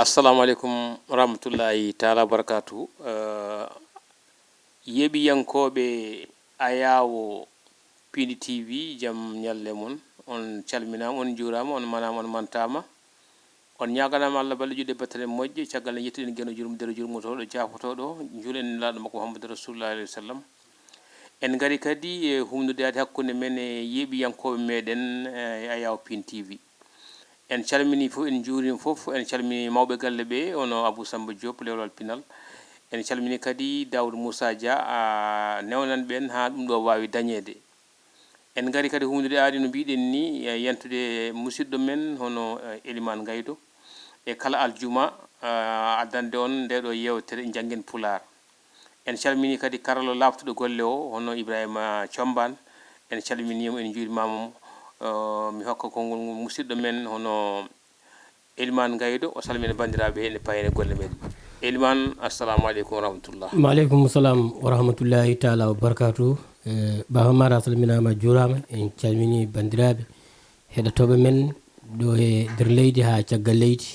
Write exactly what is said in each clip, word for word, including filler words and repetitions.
Assalamu aleykum warahmatullahi taala wabarakatuh. Eh, yeeɓiyankooɓe Ayaawo Piindi T V, jam ñalle mon. On calminaama, on njuuraama, on manaama, on mantaama. On ñaaganaama Allah balɗe, juutɗe, battane moƴƴe. Caggal nde njettuɗen Geno jurmo, dero jurmotooɗo, jaafotooɗo, njuulen Nelaaɗo makko Muhammadu Rasulullah alayhi wa sallam. En ngari kadi e humnude aadi hakkunde men e yeeɓiyankooɓe meɗen, eh, e Ayaawo Piindi T V. En calminii fof, en njuuriima fof, en calminii mawɓe galle ɓe, hono Abou Samba Diop, Lewlal Pinal. En calminii kadi Daoud Moussa Dia, a, newnanɓe en haa ɗum ɗo waawi dañeede. En ngari kadi humnude aadi no mbiɗen ni, e yentude musidɗo men hono, eh, Elimane Gaydo. E kala aljuma, eh, addande on nde ɗo yeewtere Njanngen Pulaar. En calminii kadi karallo laaɓtuɗo golle o, hono Ibrahima Combaan. En calminii mo, en njuuriima mo. Eh, mi hokka konngol ngol musidɗo men hono Elimane Gaydo, o salmina banndiraaɓe ene payen e golle meɗen. Elimane, assalamu aleykum wa rahmatullah. Wa aleykum salam wa rahmatullahi taala wa barakatuh. Eh, Baba Mara, a salminaama, a juuraama. En calminii banndiraaɓe heɗotooɓe men ɗo e nder leydi haa caggal leydi.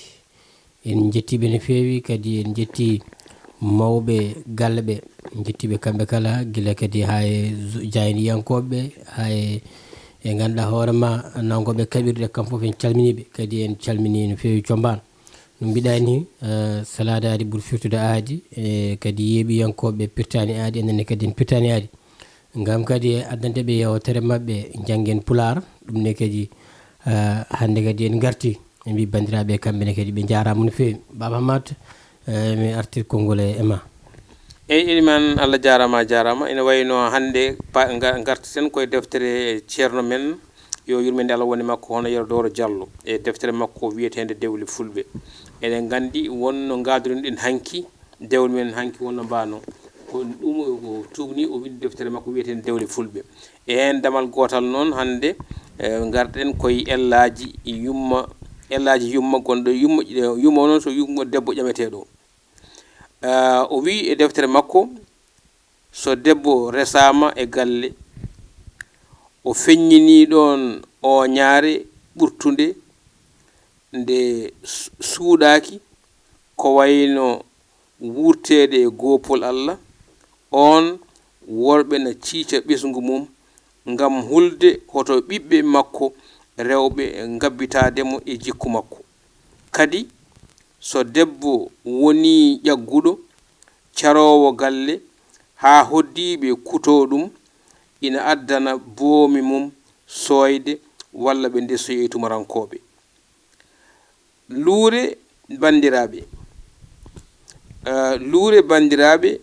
En njettii ɓe no feewi, kadi en njettii mawɓe galle ɓe. En njettii ɓe kamɓe kala, gila kadi haa e zo-, jaayndiyankooɓe ɓe, haa e, e ngannduɗaa hoore ma, nanngooɓe kaɓirɗe, kam fof en calminii ɓe. Kadi en calminii no feewi Combaan. No mbiɗaa ni, eh, salaade aadi ɓuri firtude aadi, e kadi yeeɓiyankooɓe pirtaani aadi, enen ne kadi en pirtaani aadi. Ngam kadi addande ɓe yewtere maɓɓe Njanngen Pulaar, ɗum ne kadi, eh, hannde kadi en ngarti, en mbii banndiraaɓe kamɓe ne kadi ɓe njaaraama no feewi. Baba Hammat, eh, mi artir konngol e, e ma. Eyi, Elimane, Allah jaaraama, a jaaraama. Ene wayno hannde pa-, nga-, ngartaten koye deftere ceerno men, yo yurmeende Allah wone makko, hono Yero Dooro Jallo, e deftere makko wiyeteende Dewle Fulɓe. Eɗen nganndi wonno ngaadorin-ɗen hanki, dewle men hanki wonno mbaano. Ko ɗum o, o tuugni, o winndi deftere makko wiyeteende Dewle Fulɓe. E heen damal gootal noon hannde, eh, ngarɗen koye ellaaji yumma, ellaaji yumma gonɗo yumma, yumma o noon so yumma debbo ƴameteeɗo. Eh, o wii e deftere makko, so debbo resaama e galle, o feññinii ɗoon ooñaare ɓurtunde nde su-, suuɗaaki, ko wayno wuurteede e goopol Allah, oon worɓe na ciica ɓesngu mum ngam hulde hoto ɓiɓɓe makko rewɓe ngabbitaade mo e jikku makko. Kadi, so debbo wonii ƴagguɗo, caroowo galle, haa hoɗdiiɓe kutoo ɗum, ina addana boomi mum sooyde walla ɓe ndesoya e tumarankooɓe. Luure banndiraaɓe. Eh, luure banndiraaɓe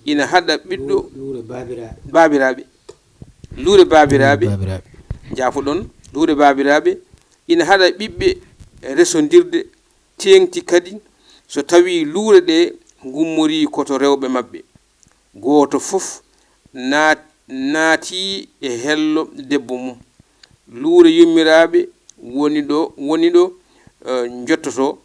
ina haɗa ɓiɗɗo. Luure baabiraaɓe. Baabiraaɓe. Luure baabiraaɓe. Baabiraaɓe. Njaafoɗon. Luure baabiraaɓe ina haɗa ɓiɓɓe resondirde, teeŋti kadi so tawii luure ɗe ngummorii ko to rewɓe maɓɓe. Gooto fof naat-, naatii e hello debbo mum. Luure yummiraaɓe woni ɗo, woni ɗo, eh, njottotoo,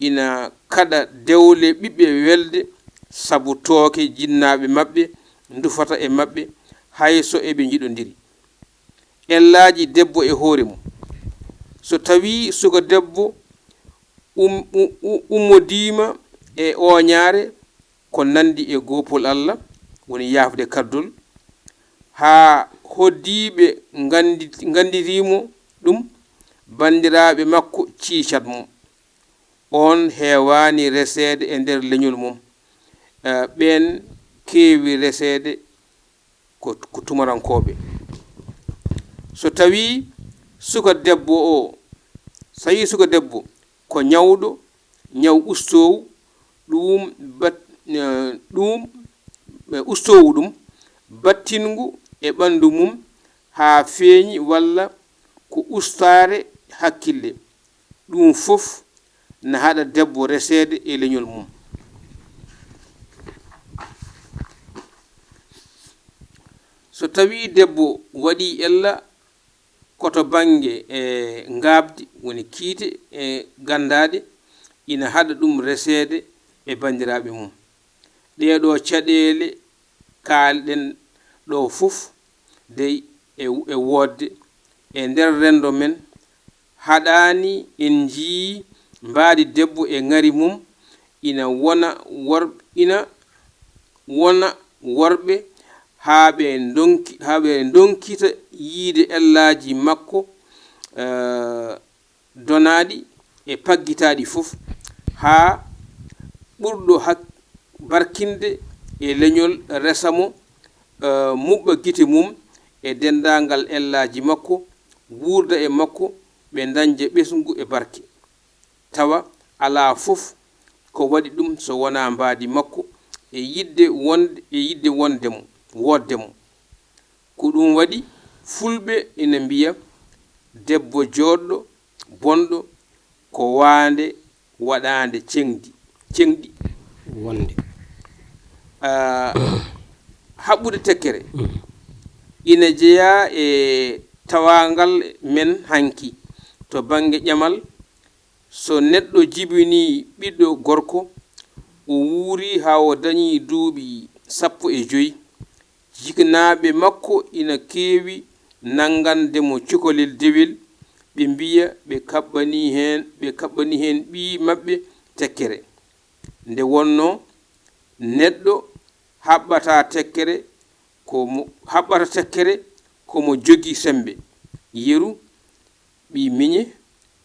ina kaɗa dewle ɓiɓɓe welde sabu tooke jinnaaɓe maɓɓe ndufata e maɓɓe, hay so eɓe njiɗondiri. Ellaaji debbo e hoore mum. So tawii suka debbo um-, u-, u-, ummodiima e ooñaare, ko nanndi e goopol Allah, woni yaafde kaddol, haa hoɗdiiɓe nganndi-, ngannditii mo ɗum, banndiraaɓe makko ciicat mo. Oon heewaani reseede e nder leñol mum. Eh, ɓeen keewi reseede ko, ko tumarankooɓe. So tawii suka debbo o, so tawii suka debbo ko ñawɗo, ñaw ustoowu, ɗum bat-, eh, ɗum, eh, ustoowu ɗum battinngu e ɓanndu mum haa feeñi walla ko ustaare hakkille, ɗum fof na haɗa debbo reseede e leñol mum. So tawii debbo waɗii ella ko to bannge, e, ngaabdi, woni kiite, e, ganndaaɗe, ina haɗa ɗum reseede e banndiraaɓe mum. Ɗee ɗoo caɗeele kaal-ɗen ɗoo fof dey e, e woodde e nder renndo men, haɗaani en njiyii mbaadi debbo e ŋari mum, ina wona worɓe, ina wona worɓe haa ɓe ndonki, haa ɓe ndonkita yiide ellaaji makko, eh, donaaɗi e paggitaaɗi fof, haa ɓurɗo hak-, barkinde e leñol resa mo, eh, muɓɓa gite mum e denndaangal ellaaji makko, wuurda e makko, ɓe ndañja ɓesngu e barke. Tawa alaa fof ko waɗi ɗum so wonaa mbaadi makko e yiɗde wonde, e yiɗde wonde mo, woodde mo. Ko ɗum waɗi fulɓe ina mbiya, "Debbo jooɗɗo, bonɗo, ko waande waɗaande ceŋdi, ceŋɗi." Wonde. Ah, haɓɓude tekkere ina jeyaa e tawaangal men hanki to bannge ƴamal. So neɗɗo jibinii ɓiɗɗo gorko, o wuurii haa o dañii duuɓi sappo e joy, jiknaaɓe makko ina keewi nanngande mo cukalel dewel, ɓe mbiya ɓe kaɓɓanii heen, ɓe kaɓɓanii heen ɓiy maɓɓe tekkere. Nde wonnoo, neɗɗo haɓɓata tekkere ko mo, haɓɓata tekkere ko mo jogii semmbe, yeru, ɓii miñe,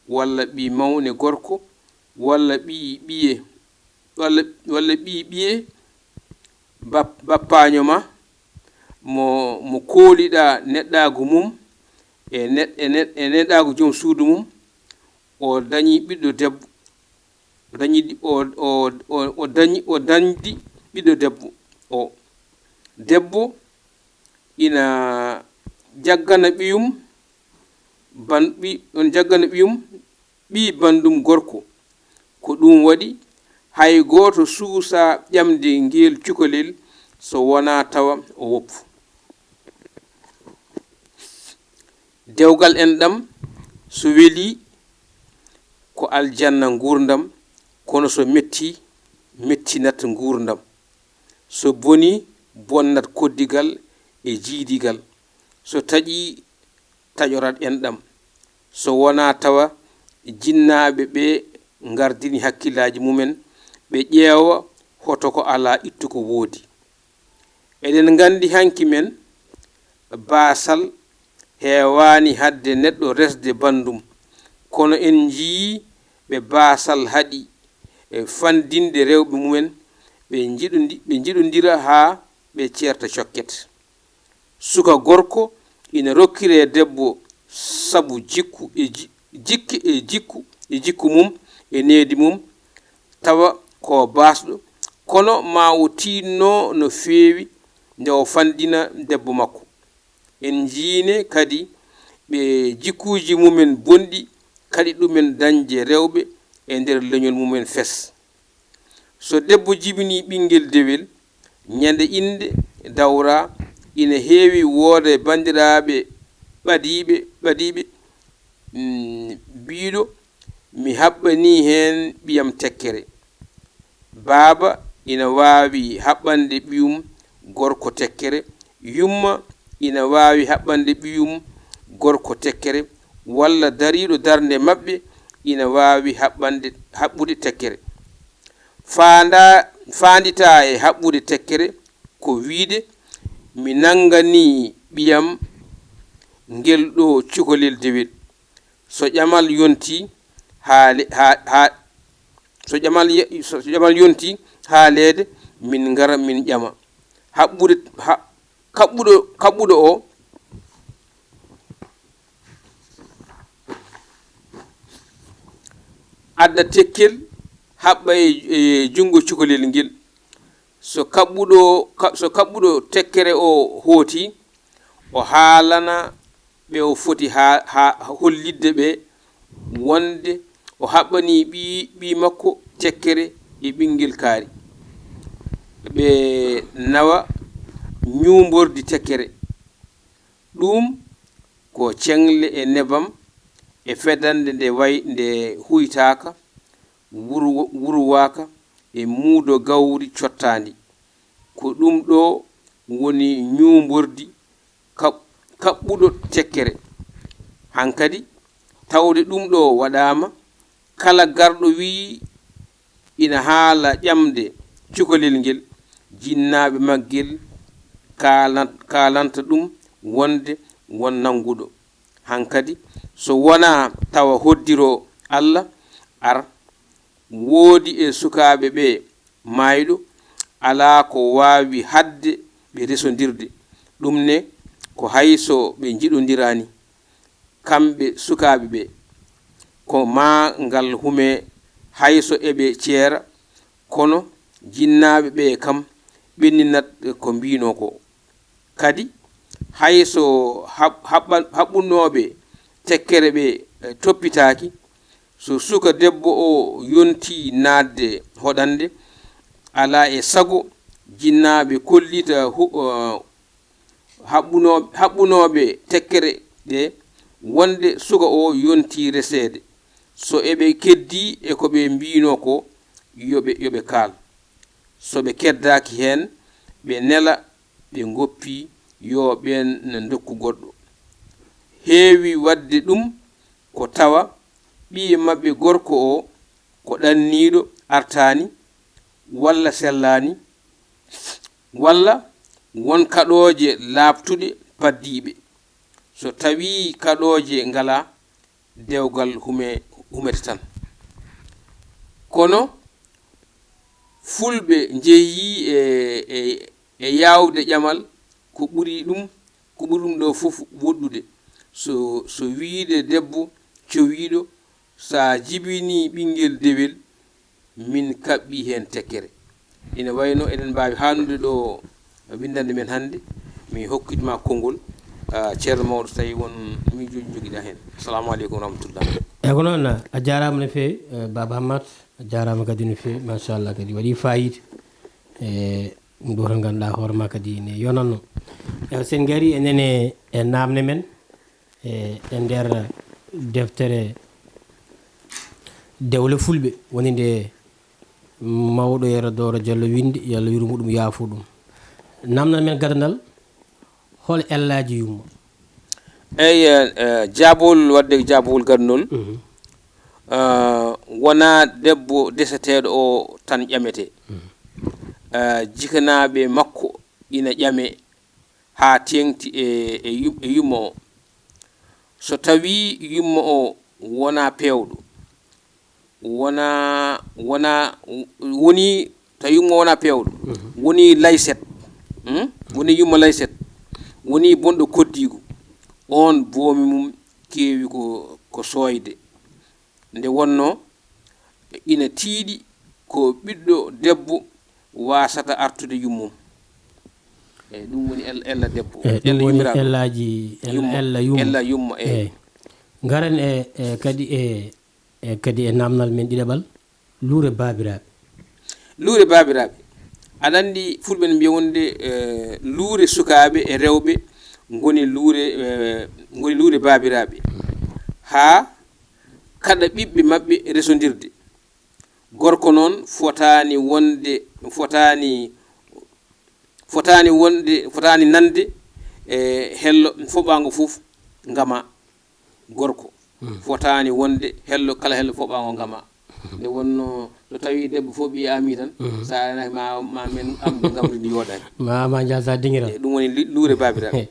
walla ɓii mawne gorko, walla ɓii ɓiye, walla, walla ɓii ɓiye bap-, bappaaño ma, mo, mo kooliɗaa neɗɗaagu mum e neɗ-, e neɗ-, e neɗɗaagu joom suudu mum, o dañi ɓiɗɗo debbo, o dañi, o, o, o, o dañi, o dañdi ɓiɗɗo debbo o. Debbo ina jaggana ɓiyum, ban-, ɓi-, on jaggana ɓiyum, ɓii banndum gorko. Ko ɗum waɗi, hay gooto suusaa ƴamde ngeel cukalel so wonaa tawa o woppu. Dewgal enɗam, so welii, ko aljanna nguurndam, kono so mettii, mettinat nguurndam. So bonii, bonnat koddigal e jiydigal. So taƴii, taƴorat enɗam. So wonaa tawa jinnaaɓe ɓe ngardini hakkillaaji mumen, ɓe ƴeewa hoto ko alaa, ittu ko woodi. Eɗen nganndi hanki men, baasal heewaani haɗde neɗɗo resde banndum, kono en njiyii ɓe baasal haɗi, e, fanndinde rewɓe mumen, ɓe njiɗondi-, ɓe njiɗondira haa ɓe ceerta cokket. Suka gorko ina rokkiree debbo sabu jikku e ji-, jikke e jikku, e jikku mum, e nehdi mum, tawa ko baasɗo, kono ma o tiiɗno no feewi nde o fanndina debbo makko. En njiine kadi ɓe jikkuuji mumen bonɗi kaɗi ɗumen dañde rewɓe e nder leñol mumen fes. So debbo jibinii ɓinngel dewel, ñande innde dawraa, ina heewi wooda banndiraaɓe ɓadiiɓe, ɓadiiɓe, mm, biiɗo, "Mi haɓɓanii heen ɓiyam tekkere." Baaba ina waawi haɓɓande ɓiyum gorko tekkere, yumma ina waawi haɓɓande ɓiyum gorko tekkere, walla dariiɗo darnde maɓɓe ina waawi haɓɓande, haɓɓude tekkere. Faanda-, faanditaa e haɓɓude tekkere ko wiyde, "Mi nannganii ɓiyam ngel ɗoo cukalel dewel." So ƴamal yontii haa le-, haa, haa, so ƴamal ye-, so, so ƴamal yontii haaleede, min ngara min ƴama. Haɓɓude, ha-, kaɓɓuɗo, kaɓɓuɗo o adda tekkel, haɓɓa e, e junngo cukalel ngel. So kaɓɓuɗo, ka-, so kaɓɓuɗo tekkere o hootii, o haalana ɓe o foti haa, haa hollitde ɓe wonde o haɓɓanii ɓii, ɓii makko tekkere e ɓinngel kaari. Ɓe nawa ñuumbordi tekkere. Ɗum ko ceŋle e nebam e fedannde nde way-, nde huytaaka, wurw-, wurwaaka e muudo gawri cottaandi. Ko ɗum ɗo woni ñuumbordi kaɓ-, kaɓɓuɗo tekkere. Hankadi, tawde ɗum ɗo waɗaama, Kala garɗo wiyi ina haala ƴamde cukalel ngel, jinnaaɓe maggel kaalan-, kaalanta ɗum wonde won nannguɗo. Hankadi, so wonaa tawa hoddiro Allah, ar woodi e sukaaɓe ɓe maayɗo, alaa ko waawi haɗde ɓe resondirde. Ɗum ne, ko hay so ɓe njiɗondiraani, kamɓe sukaaɓe ɓe, ko maa ngal hume hay so eɓe ceera, kono jinnaaɓe ɓe kam ɓenninat ko mbiinoo ko. Kadi, hay so haɓ-, haɓɓa-, haɓɓunooɓe tekkere ɓe, eh, toppitaaki, so suka debbo o yontii naatde hoɗande, alaa e sago jinnaaɓe kollita hu-, eh, haɓɓunoo-, haɓɓunooɓe tekkere ɗe wonde suka o yontii reseede. So eɓe keddii e ko ɓe mbiinoo ko, yo ɓe, yo ɓe kaal. So ɓe keddaaki heen, ɓe nela ɓe ngoppi yo ɓeen ndokku goɗɗo. Heewi waɗde ɗum ko tawa ɓiye maɓɓe gorko o ko ɗanniiɗo artaani, walla sellaani, walla won kaɗooje laaɓtuɗe paddiiɓe. So tawii kaɗooje ngalaa, dewgal hume-, humete tan. Kono fulɓe njehii e, e, e yaawde ƴamal ko ɓuri ɗum, ko ɓuri ɗum ɗo fof woɗɗude. So, so wiyde debbo cowiiɗo, so a jibinii ɓinngel dewel, min kaɓɓii heen tekkere. Ina wayno eɗen mbaawi haalnude ɗo winndannde men hannde. Mi hokkitma konngol, ah, ceerno mawɗo, so tawii won miijooji njogiɗa heen. Assalamu aleykum wa rahmatullah. Eyi, ko noon, a jaaraama no feewi, eh, Baaba Hammat, a jaaraama kadi no feewi, machallah, kadi waɗi faayiida. E ɗum ɗo tan ngannduɗaa hoore ma kadi ne yonatno. Eyi, so en ngarii enen e, e naamne men, e, e nder deftere Dewle Fulɓe, woni nde mawɗo Yero Dooro Jallo winndi, yo Allah yurmo ɗum, yaafo ɗum. Naamnal men gadandal, hol ellaaji yumma? Eyi, eh, eh, jaabol, waɗde jaabol gadunol, mhm, eh, wonaa debbo deseteeɗo o tan ƴametee. Mhm. Eh, jikanaaɓe makko ina ƴame haa teeŋti e, e yum-, e yumma o. So tawii yumma o wonaa peewɗo, wonaa, wonaa, wonii, tawi yumma o wonaa peewɗo, mhm, wonii layset, hmm? Wonii yumma layset, wonii bonɗo koddiigu, oon boomi mum keewi ko, ko sooyde. Nde wonnoo ina tiiɗi ko ɓiɗɗo debbo waasata artude yummum. Eyi, ɗum woni el-, ella debbo. Eyi, ɗum ella woni yummiraɗo. Ellaaji, el-, yumma. Ella yumma. Ella yumma, eyi. Eyi. Ngaren e, e kadi e, e kadi e naamnal men ɗiɗaɓal, luure baabiraaɓe. Luure baabiraaɓe. Aɗa anndi fulɓe no mbiya wonde, eh, luure sukaaɓe e rewɓe ngoni luure, eh, ngoni luure baabiraaɓe. Haa kaɗa ɓiɓɓe maɓɓe resondirde. Gorko noon fotaani wonde, fotaani, fotaani wonde, fotaani nande e hello foɓaango fof ngama. Gorko, mhm, fotaani wonde hello, kala hello foɓaango ngama. Nde wonno so tawii debbo fof ɓiyaami tan, mhm, so a renaki ma, ma men am ngamri ndi yooɗaani. Ma, ma njal sa dingiral. E ɗum woni li-, luure baabiraaɓe.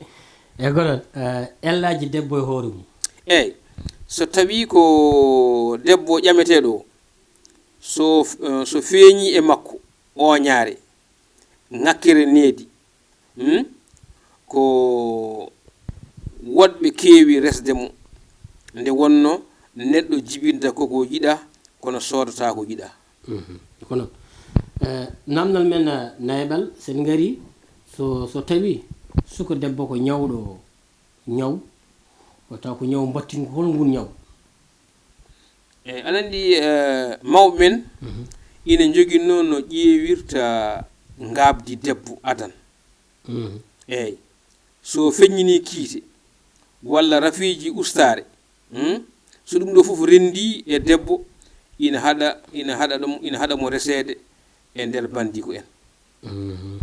E ko noon, eh, ellaaji debbo e hoore mum. Eyi, so tawii ko debbo ƴameteeɗo o, so, eh, so feeñii e makko ooñaare, ŋakkere needi, hmm? Ko woɗɓe keewi resde mo, nde wonno neɗɗo jibinta ko ko yiɗa, kono soodata ko yiɗa. Mhm. Ko noon. Eh, naamnal men, eh, nayaɓal, so en ngarii, so, so tawii suka debbo ko ñawɗo ñaw, o taw ko ñaw mbattingu, hol ngun ñaw? Eyi, aɗa anndi, eh, mawɓe men, mhm, ina njoginoo no ƴeewirta ngaabdi debbo adan. Mhm. Eyi, so feññinii kiite walla rafiiji ustaare, hmm? So ɗum ɗo fof renndii e debbo, ina haɗa, ina haɗa ɗum, ina haɗa mo reseede e nder banndiiko en. Mhm.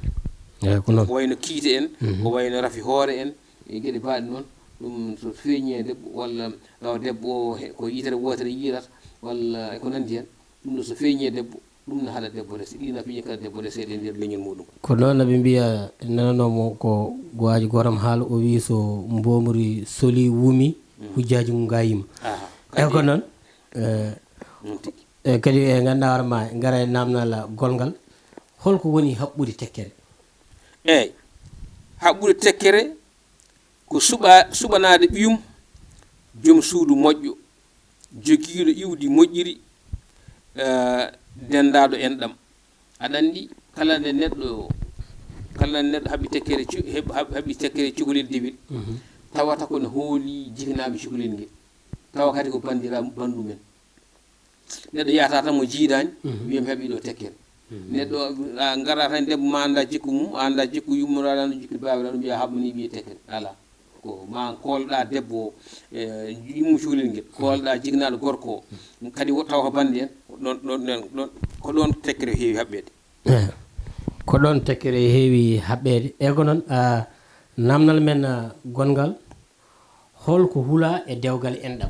Eyi, ko noon. Ko wayno kiite en, mhm, ko wayno rafi hoore en, e geɗe baaɗe noon, ɗum so feeñii e debbo, walla tawa debbo o he-, ko yitere wootere yiyata, walla e ko nanndi heen. Ɗum ɗo so feeñii e debbo, ɗum na haɗa debbo rese. Ɗi na piñe kala debbo reseede e nder leñol muɗum. Ko noon no ɓe mbiya, nananoomo ko waaji gooram haala, o wii so mboomri soli wumi, hujjaaji mum ngaayiima. Aha. Eyi ko noon. Noon tigi. E kadi e ngannduɗaa hoore ma, ngara e naamnal gongal. Holko woni haɓɓude tekkere? Eyi, haɓɓude tekkere ko suɓa suɓanaade ɓiyum joom suudu moƴƴo, jogiiɗo iwdi moƴƴiri, eh, denndaaɗo enɗam. Aɗa anndi, kala nde neɗɗo, kala nde neɗɗo haɓi tekkere cu- heɓ- haɓ- haɓi tekkere cukalel dewel, tawata ko no hooli jiknaaɓe cukalel ngel, tawa kadi ko banndiraaɓe banndum en. Neɗɗo yahata tan mo jiidaani, wiya mi heɓi ɗo tekkere. Neɗɗo a ngara tan debbo ma annda jikku mum, a annda jikku yummoraaɗo, annda jikku baabiraaɗo, mbiya haɓɓani ɓiye tekkere. Alaa. Ko ma koolɗa debbo o, e yummu cukalel ngel, koolɗa jiknaaɗo gorko o, kadi wo- tawa ko bannde en, ko ɗoon ɗoon ɗoon ɗoon ko ɗoon tekkere heewi haɓɓeede. Eyi. Ko ɗoon tekkere heewi haɓɓeede. Eyi ko noon, ah, naamnal men, ah, gonngal, holko hula e dewgal enɗam?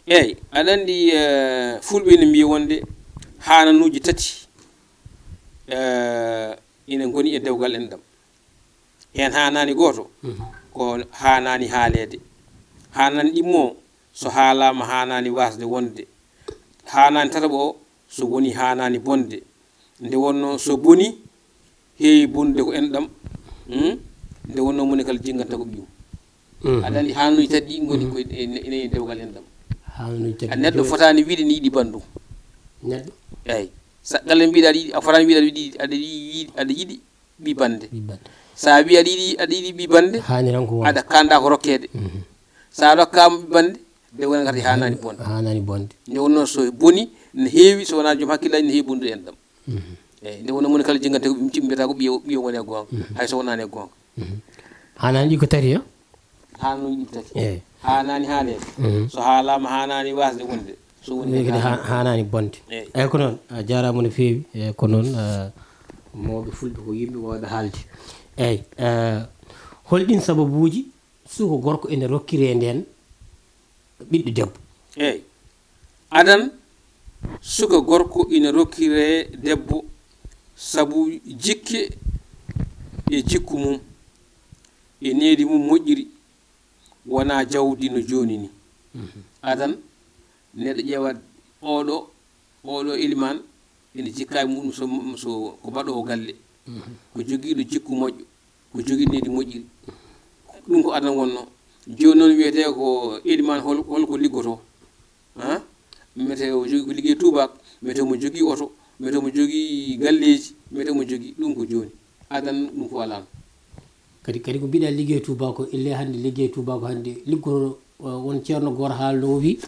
Eyi, aɗa anndi, eh, fulɓe ene mbiya wonde haananuuji tati, eh, ene ngoni e dewgal enɗam. Heen haanaani gooto, ko haanaani haaleede. Haanaani ɗimmo, so haalaama haanaani waasde wonde. Haanaani tataɓo o, so woni haanaani bonde. Nde wonnoo so boni, heewi bonde ko enɗam. Hmm? Nde wonnoo moni kala jinnganta ko ɓiyum. Aɗa anndi haananuuji tati ɗi ngoni ko e- e- ene e dewgal enɗam. Haananuuji tati. A neɗɗo fotaani wiide ne yiɗi banndum. Neɗɗo? Eyi. Sa- galle mbiɗa aɗa yiɗi, a fotaani wiide aɗa yiɗi, aɗa yiɗi, aɗa yiɗi ɓi bannde. Ɓi bannde. So a wii aɗa yiɗi, aɗa yiɗi ɓi bannde, haani tan ko wonde. Aɗa kaanɗa ko rokkeede. So a rokkaama ɓi bannde, nde wona ngati haanaani bonde. Haanaani bonde. Nde wonnoo so boni, ne heewi, so wonaa joom hakkillaaji, ne heewi bondude enɗam. Eyi, nde wonnoo moni kala jinngante ko ɓiyum, mbiyata ko ɓiyo, ɓiyo woni e goonga, hay so wonaani e goonga. Haanaani ɗi ko tati, ya? Haanaani ɗi ko tati. Eyi. Haanaani haaleede. So haalaama haanaani waasde wonde. So woni kadi ha- haanaani bonde. Eyi. Eyi ko noon, a jaaraama no feewi. Eyi ko noon, ah, mawɓe fulɓe ko yimɓe waawɓe haalde. Eyi, ah, hol ɗiin sababuuji suka gorko ene rokkiree ndeen ɓiɗɗo debbo? Eyi. Adan suka gorko ina rokkiree debbo sabu jikke e jikku mum e needi mum moƴƴiri, wonaa jawdi no jooni ni. Adan neɗɗo ƴeewa oɗo, oɗo ilimaan ene jikka e muɗum so, so ko baɗoowo galle, ko jogiiɗo jikku moƴƴo, ko jogiiɗo needi moƴƴiri. Ɗum ko adan wonnoo. Jooni noon wiyetee ko ilimaan hol, hol ko liggotoo? Haa? Mbiyetee o jogii ko liggey tuubaako, mbiyetee omo jogii oto, mbiyetee omo jogii galleeji, mbiyetee omo jogii. Ɗum ko jooni. Adan ɗum fof alaano. Kadi, kadi ko mbiɗa liggey tuubaako, ille hannde liggey tuubaako hannde, liggotooɗo, o, won ceerno gooto haalnoowo o wii,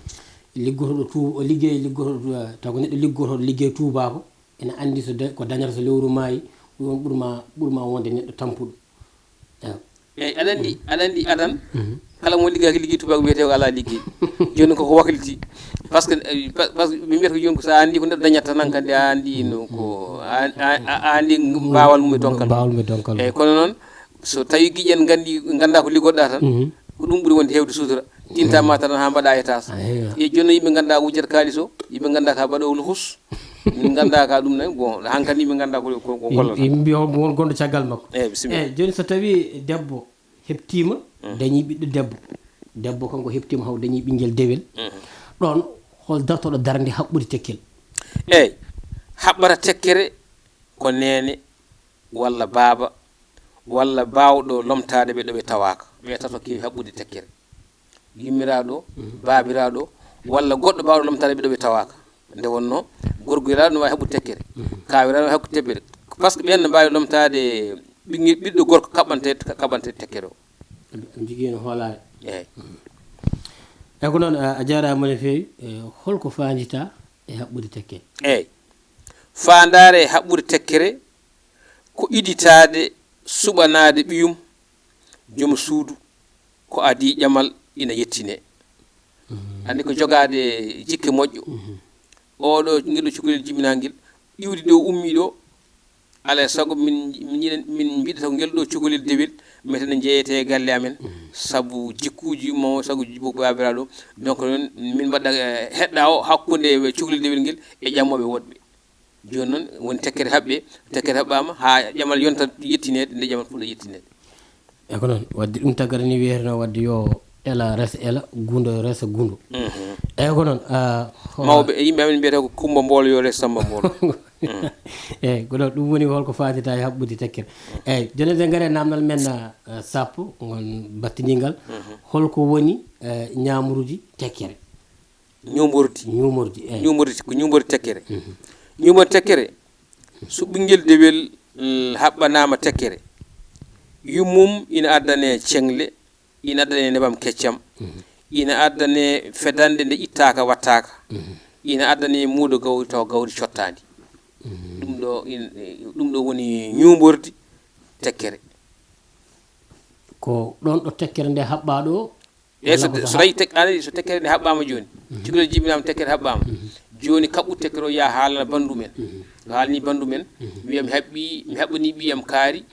liggotooɗo tuu-, o liggey, liggotooɗo, taw ko neɗɗo liggotooɗo liggey tuubaako, ene anndi so da-, ko dañata so lewru maayi, ɗum ɓurma, ɓurma wonde neɗɗo tampuɗo. Eyi. Eyi, aɗa anndi, aɗa anndi adan, kala mo liggaaki liggey tuubaako wiyetee ko alaa liggey. Jooni koko wakliti. Parce que, eh, pa- parce que ɓe mbiyata ko jooni ko so a anndi ko neɗɗo dañata tan, hankadi a anndi no ko, a, a, a, a anndi baawal mum e donkal. Baawal mum e donkal. Eyi, kono noon, so tawi giƴen nganndi, ngannda ko liggoɗa tan, ko ɗum ɓuri wonde heewde sutura. Tinta ma tan haa mbaɗa étage. Eyi. E jooni yimɓe ngannda wujjata kaalis o, yimɓe ngannda ka baɗowo luxus. Min ngannda ka ɗum ne, bon, hankadi yimɓe ngannda ko, ko, ko gollata. Yimɓe mbiya won gonɗo caggal makko. Eyi, bisimilla. Eyi, jooni so tawi debbo heɓtiima, dañi ɓiɗɗo debbo. Debbo kanko heɓtiima haw dañi ɓinngel dewel. Ɗoon, hol dartoɗo darnde haɓɓude tekkel? Eyi, haɓɓata tekkere ko neene walla baaba walla baawɗo lomtaade ɓe ɗo ɓe tawaaka. Ɓe tato keewi haɓɓude tekkere. Yummiraaɗo, baabiraaɗo walla goɗɗo baawɗo lomtaade ɓe ɗo ɓe tawaaka. Nde wonnoo, gorgiraaɗo no waawi haɓɓude tekkere. Kaawiraaɗo no waawi haɓɓude tekkere. Parce que ɓeen no mbaawi lomtaade ɓiɗɗo gorko kaɓɓante, kaɓɓante tekkere o. Ɓe njogii no hoolaare. Eyi. Eyi ko noon, a jaaraama no feewi. E, holko faanditaa e haɓɓude tekkere? Eyi. Faandaare e haɓɓude tekkere ko iditaade suɓanaade ɓiyum joom suudu ko adii ƴamal ina yettinee. Anndi ko jogaade jikke moƴƴo. Oɗo ngel ɗo cukalel jibinangel, iwdi ɗo ummi ɗo, Alaa e sago min min njiɗen- min mbiɗata ko ngel ɗo cukalel dewel, meten ne jeyete e galle amen, sabu jikkuuji mo sago jikku baabiraaɗo. Donc noon min mbaɗa eh, heɗɗa o hakkunde cukalel dewel ngel e ƴamooɓe woɗɓe. Jooni noon woni tekkere haɓɓe, tekkere haɓɓaama haa ƴamal yonta yettineede, nde ƴamal fuɗa yettineede. E ko noon, wadde ɗum taggata ni wiyeteno wadde yo ela resa ela, gundo resa gundo. Mhm. E ko noon, ah, hono- Mawɓe e yimɓe amen mbiyata ko Kumba Mboolo yo res Samba Mboolo. Eyyi, ko ɗo ɗum woni holko fandita e haɓɓude tekkere. Eyyi, jooni eɗen ngari e namdal men, ah, sappo, ngol battindigal. Holko woni, eh, ñaamruuji tekkere? Ñuumordi. Ñuumordi, eyyi. Ñuumordi, ko ñuumordi tekkere. Ñuumordi tekkere, so ɓinngel dewel, mm, haɓɓanaama tekkere, yummum ina addane ceŋle, ina addane nebam keccam, ina addane fedande nde ittaaka wattaaka, ina addane muudo gawri tawa gawri cottaandi. Ɗum ɗo in- ɗum ɗo woni ñuumordi tekkere. Ko ɗon ɗo tekkere nde haɓɓaa ɗo? Eyi, so so tawi tek- aɗa so tekkere nde haɓɓaama jooni, cukalel jibinaama, tekkere haɓɓaama. Jooni kaɓɓu tekkere o yaha haalana banndum en. O haalani banndum en, wiya mi haɓɓi mi haɓɓani ɓiyam kaari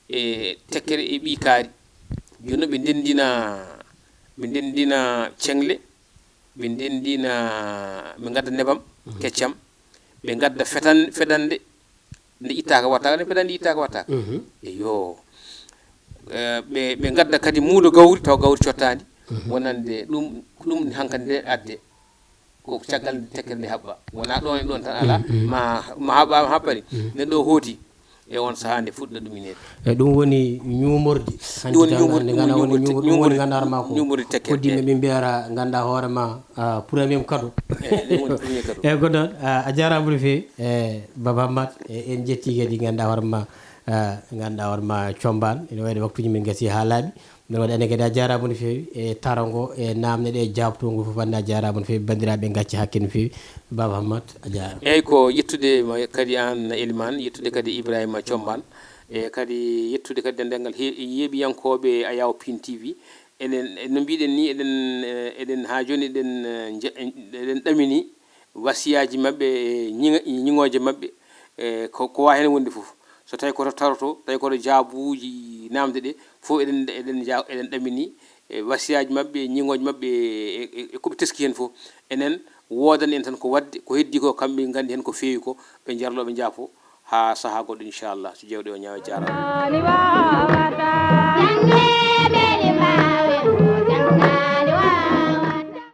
e tekkere e ɓii kaari. Jooni noon ɓe ndenndina ɓe ndenndina ceŋle, ɓe ndenndina, ɓe ngadda nebam keccam, ɓe ngadda fetan fedande nde ittaaka wattaaka, nde fedande ittaaka wattaaka. Eyo. Eh, ɓe ɓe ngadda kadi muudo gawri tawa gawri cottaandi. Wonande ɗum ɗum hankadi nde adde ko caggal nde tekkere nde haɓɓa. Wona ɗon e ɗon tan alaa, ma ma haɓɓaama haɓɓani, nde ɗo hooti e on sahaa nde fuɗɗa ɗumineede. E ɗum woni ñuumordi. Ɗum woni ñuumordi, ɗum woni ñuumordi, ñuumordi, ñuumordi ganduɗa hoore ma ko ñuumordi tekkere. Koddiɓe min mbiyata ganduɗa hoore ma, ah, premier cadeau. Eyi, ɗum woni premier cadeau. Eyyi, ko noon, ah, a jarama no feewi, e Baba Hammat, e en jetti kadi ganduɗa hoore ma, ah, ganduɗa hoore ma Combaan, ene wayde waktuji men gasi ha laaɓi. Ɗum waɗi enen kadi a jarama no feewi e tarango e namde ɗe jabtongo fof, wonde a jarama no feewi, bandiraɓe gacci hakke no feewi. Baba Hammat, a jarama. Eyyi, ko yettude ma kadi an Elimane, yettude kadi Ibrahima Combaan, e kadi yettude kadi denndangal he- yeeɓiyankoɓe Ayaw Pin T V. Enen, no mbiɗen ni, eɗen eh, eɗen ha joni eɗen eh, nje- eɗen ɗamini wasiyaaji maɓɓe, e ñiŋa- ñiŋooje maɓɓe, e ko ko waawi heen wonde fof. So tawi koto taroto, tawi koto jaabuuji naamde ɗe, fof eɗen eɗen ja- eɗen ɗamini e wasiyaaji maɓɓe, e ñiŋooje maɓɓe, e e- e ko ɓe teski heen fof. Enen, woodani en tan ko waɗde, ko heddii ko, kamɓe nganndi heen ko feewi ko, ɓe njarloo, ɓe njaafoo, haa sahaa goɗɗo, inchallah, so Jawɗe o ñaawi. Jaaraama.